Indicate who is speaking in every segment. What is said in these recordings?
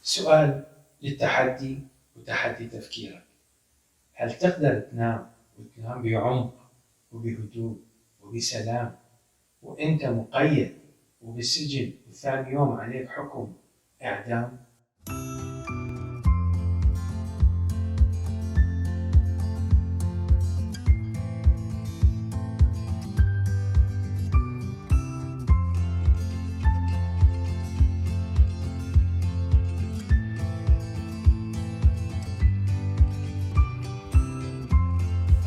Speaker 1: سؤال للتحدي وتحدي تفكيرك: هل تقدر تنام وتنام بعمق وبهدوء وبسلام وأنت مقيد وبالسجن وثاني يوم عليك حكم إعدام؟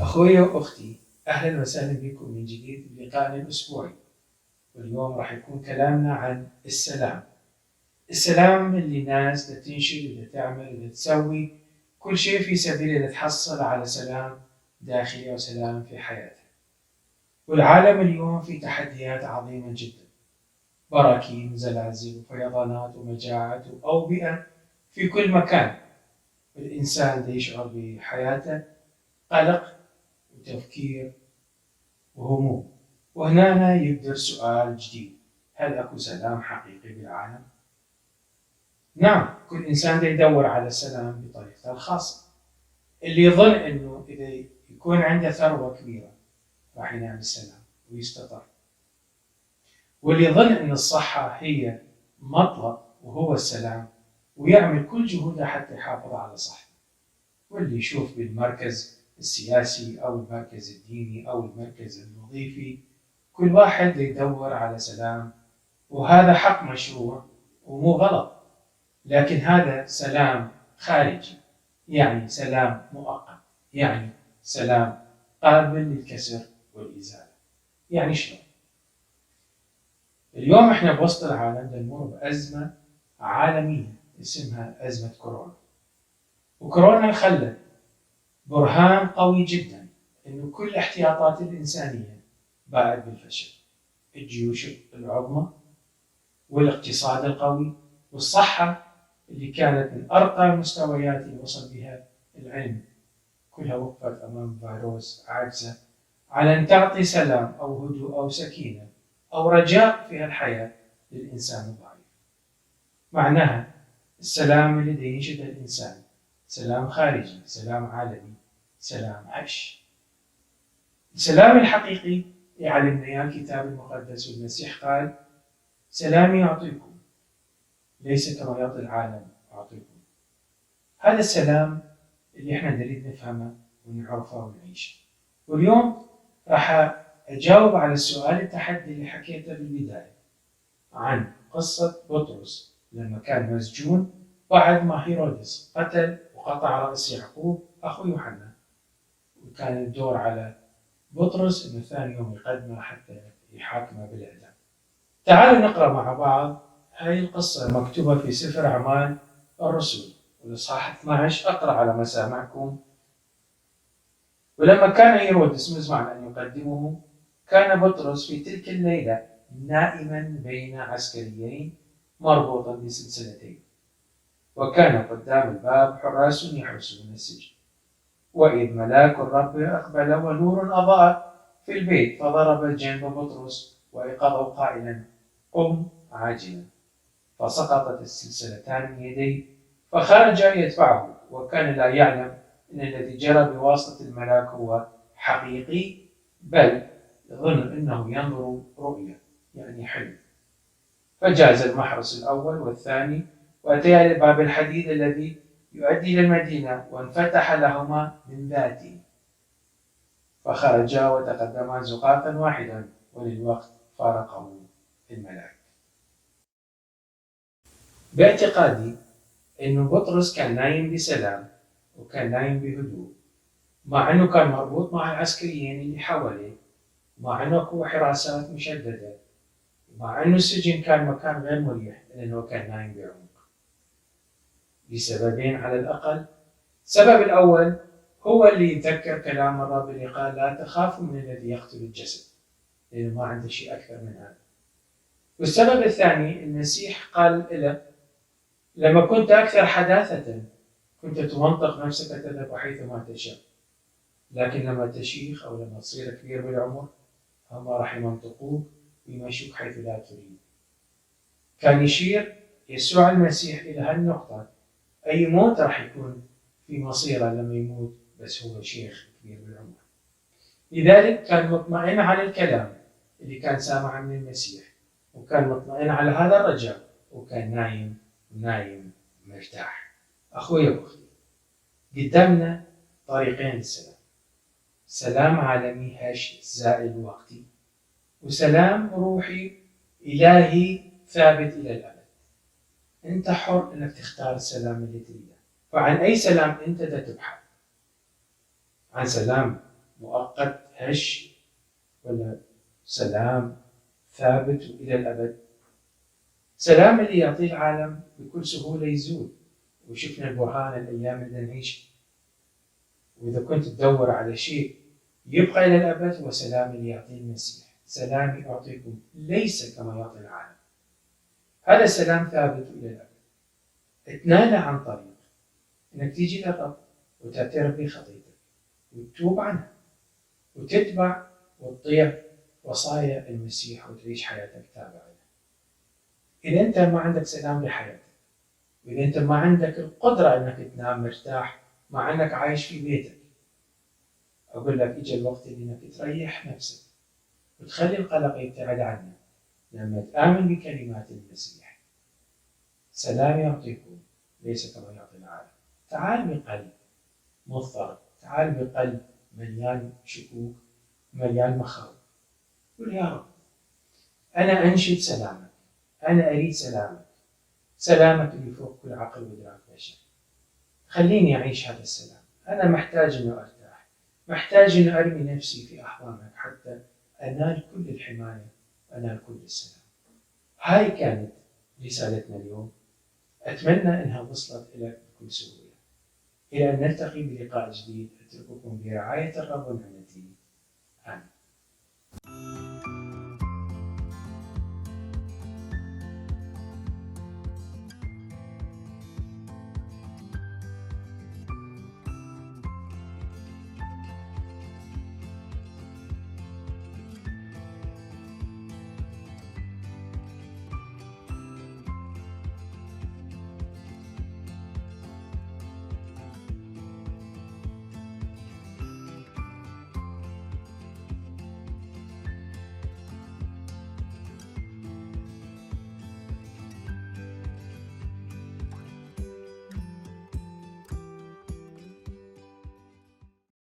Speaker 1: أخوي وأختي، أهلا وسهلا بكم من جديد بلقائنا الأسبوعي. واليوم راح يكون كلامنا عن السلام. السلام اللي ناس تنشد تعمل تسوي كل شيء في سبيل تحصل على سلام داخلي وسلام في حياتها. والعالم اليوم في تحديات عظيمة جدا: براكين، زلازل، وفيضانات، ومجاعات، وأوبئة في كل مكان. الإنسان يشعر بحياته قلق وتفكير وهموم. وهنا يبدأ سؤال جديد: هل أكو سلام حقيقي بالعالم؟ نعم، كل إنسان يدور على السلام بطريقته الخاصة. اللي يظن أنه إذا يكون عنده ثروة كبيرة راح ينال السلام ويستقر، واللي يظن أن الصحة هي مطلب وهو السلام ويعمل كل جهوده حتى يحافظ على صحته، واللي يشوف بالمركز السياسي أو المركز الديني أو المركز الوظيفي كل واحد يدور على سلام، وهذا حق مشروع ومو غلط، لكن هذا سلام خارجي، يعني سلام مؤقت، يعني سلام قابل للكسر والإزالة. يعني شلون؟ اليوم احنا بوسط العالم نمر بأزمة عالمية اسمها أزمة كورونا. وكورونا خلت برهان قوي جدا انه كل الاحتياطات الإنسانية باءت بالفشل. الجيوش العظمى والاقتصاد القوي والصحة اللي كانت من أرقى المستويات اللي وصل بها العلم كلها وقفت أمام فيروس عاجزة على أن تعطي سلام أو هدوء أو سكينة أو رجاء في الحياة للإنسان الضعيف. معناها السلام الذي ينشد الإنسان سلام خارجي، سلام عالمي، سلام هش. السلام الحقيقي يعلمنا إياه الكتاب المقدس، والمسيح قال: سلامي أعطيكم، ليس كما يعطي العالم أعطيكم. هذا السلام اللي احنا نريد نفهمه ونعرفه ونعيشه. واليوم راح أجاوب على السؤال التحدي اللي حكيته بالبداية عن قصة بطرس لما كان مسجون بعد ما هيرودس قتل وقطع رأس يعقوب أخو يوحنا، وكان الدور على بطرس إنه ثاني يوم يقدمه حتى يحاكمه بالإعدام. تعالوا نقرأ مع بعض هاي القصة مكتوبة في سفر أعمال الرسل والإصحاح 12. أقرأ على مسامعكم. ولما كان هيرودس مزمعا أن يقدمه، كان بطرس في تلك الليلة نائما بين عسكريين مربوطا بسلسلتين، وكان قدام الباب حراس يحرسون السجن. وإذ ملاك الرب أقبل ونور أضاء في البيت، فضرب جنب بطرس وأيقظه قائلا: قم عاجلا. فسقطت السلسلتان من يديه، فخرج يدفعه، وكان لا يعلم أن الذي جرى بواسطة الملاك هو حقيقي، بل يظن أنه ينظر رؤيا، يعني حلم. فجاز المحرس الأول والثاني وأتيا لباب الحديد الذي يؤدي إلى المدينة، وانفتح لهما من ذاته، فخرجا وتقدما زقاقا واحدا، وللوقت فارقه الملاك. باعتقادي إنه بطرس كان نايم بسلام وكان نايم بهدوء، مع إنه كان مربوط مع العسكريين اللي حواليه، مع إنه أكو حراسات مشددة، مع إنه السجن كان مكان غير مريح، لأنه كان نايم بعمق. لسببين على الأقل. السبب الأول هو اللي يتذكر كلام الرب اللي قال: لا تخافوا من الذي يقتل الجسد، لأنه ما عنده شيء أكثر من هذا. والسبب الثاني، المسيح قال له: لما كنت أكثر حداثة كنت تمنطق نفسك تذهب حيثما تشاء، لكن لما تشيخ أو لما تصير كبير بالعمر هم راح يمنطقوك ويمشوك حيث لا تريد. كان يشير يسوع المسيح إلى هالنقطة أي موت راح يكون في مصيره لما يموت، بس هو شيخ كبير بالعمر. لذلك كان مطمئن على الكلام اللي كان سامعه من المسيح، وكان مطمئن على هذا الرجاء، وكان نايم مرتاح. أخوي وأختي، قدامنا طريقين للسلام: سلام عالمي هش زائل وقتي، وسلام روحي إلهي ثابت إلى الأبد. أنت حر أنك تختار السلام اللي تريده. فعن أي سلام أنت تبحث؟ عن سلام مؤقت هش، ولا سلام ثابت إلى الأبد؟ سلام اللي يعطيه العالم بكل سهولة يزول، وشفنا البرهان الأيام اللي نعيش. وإذا كنت تدور على شيء يبقى إلى الأبد، هو سلام اللي يعطيه المسيح. سلامي أعطيكم ليس كما يعطي العالم. هذا سلام ثابت إلى الأبد. اتناله عن طريق إنك تيجي للرب وتعترف بخطيتك وتتوب عنها وتتبع وتطيع وصايا المسيح وتعيش حياتك تابعة له. إذا أنت ما عندك سلام بحياتك، وإذا أنت ما عندك القدرة أنك تنام مرتاح مع أنك عايش في بيتك، أقول لك إجا الوقت اللي أنك تريح نفسك وتخلي القلق يبتعد عنك لما تآمن بكلمات المسيح. سلام يعطيكم ليس كما يعطي العالم. تعال بقلب مضطرب، تعال بقلب مليان شكوك، مليان مخاوف. قل يا رب أنا أنشد سلامك، أنا أريد سلامك، سلامك اللي فوق كل عقل وإدراك بشر. خليني أعيش هذا السلام. أنا محتاج أنه أرتاح، محتاج أن أرمي نفسي في أحضانك حتى أنال كل الحماية وأنال كل السلام. هاي كانت رسالتنا اليوم، أتمنى أنها وصلت إليك بكل سهولة. إلى أن نلتقي بلقاء جديد، أترككم برعاية الرب ونعمته. آمين.